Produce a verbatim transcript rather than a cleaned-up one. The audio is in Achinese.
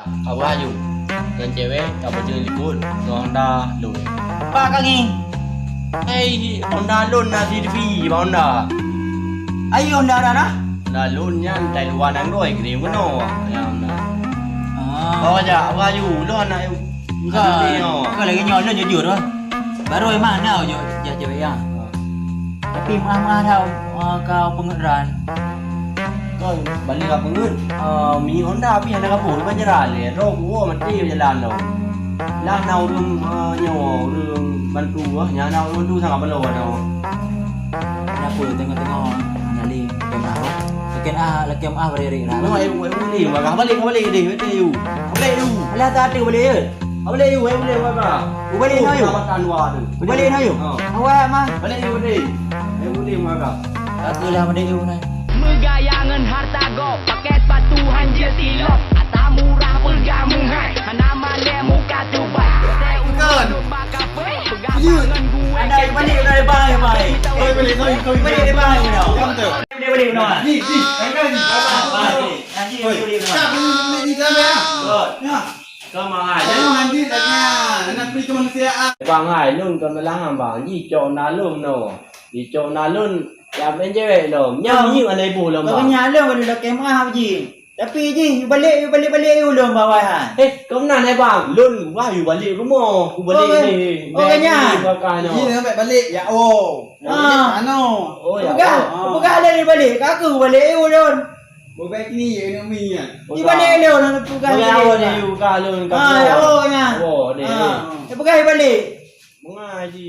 Awak aju. Ngon cewek ka beujeuet likot ngon Honda lôn. Pak ka ngieng. Hei, Honda lôn na C D V bak Honda. Ayo Honda dah nah? Honda lôn nyan tai luwa nanggroe kirém keunoe. Ya Honda. Ah. Oh, jak, awak aju. Lôn anak Ka, ka lagèe nyoe lôn jujur bah. Baru emang na ujoe jak cewek ya. Tapi meuah-meuah dah, ah, ka peungeut ran. Kon balik ka peungeut. Ah, minyeuk Honda pih hana ka boh, ban jera lé. Droe kuwoe maté jalan tu. Lah na ureueng, ah, nyoe, ureueng bantu, ah, nyan na ureueng bantu sangat balon tu. Kenapa tengok-tengok hana lé? Lakèe meuah, lakèe meuah, lakèe meuah bari-bari ran. Nyoe, eh, eh, eh, maka balik, balik deh, balik, eh. Balik, eh. Alah, tak ada balik, eh. Balik, eh, balik, balik. Balik, oh, nah, yuk. Perawatan wah tu. Balik, nah, yuk. Ha. Awak mah. Balik, eh, balik. Eh, balik, maka. Aku lah balik, eh, nah. Meugaya ngon harta gob, pakai sepatu hanjeuet silop. Ata murah peugah muhai, hana malèe muka tubai. Kon. Lanjut. Ada balik, ada balik, balik. Sorry, balik, sorry, sorry. Balik, balik, balik, balik. Kamu tu. Balik, balik, balik. Ni, ni. Balik, balik. Balik, balik, balik. Oi. Tak, balik, balik, balik, balik. Ya. Kau mahal. Jangan lanjut dah. Anak pergi kemanusiaan. Bang hai, lôn ka meulahang bang. Ji cok na lôn no. Ji cok na lôn. Ya ben cewek lom. Nyam ni mana ibu lom bang. Bang nyalong ada lakèe meuah ji. Tapi jih, balik, balik, balik ulôn bak wai han. Eh, kau meunan, eh, bang? Lôn wah yue balik rumoh. Ku balik ni. Oh, kanya. Jih sampai balik, ya, oh. Ah. Ano? Oh, ya. Peugah, peugah lôn balik. Ka aku balik ulôn. Bobek ni, ya, nak mi, ya. Di balik ulôn, peugah balik. Peugah awak deh, peugah lôn, peugah. Ah, ya, oh, kanya. Oh, deh. Ah. Eh, peugah balik. Mengaji.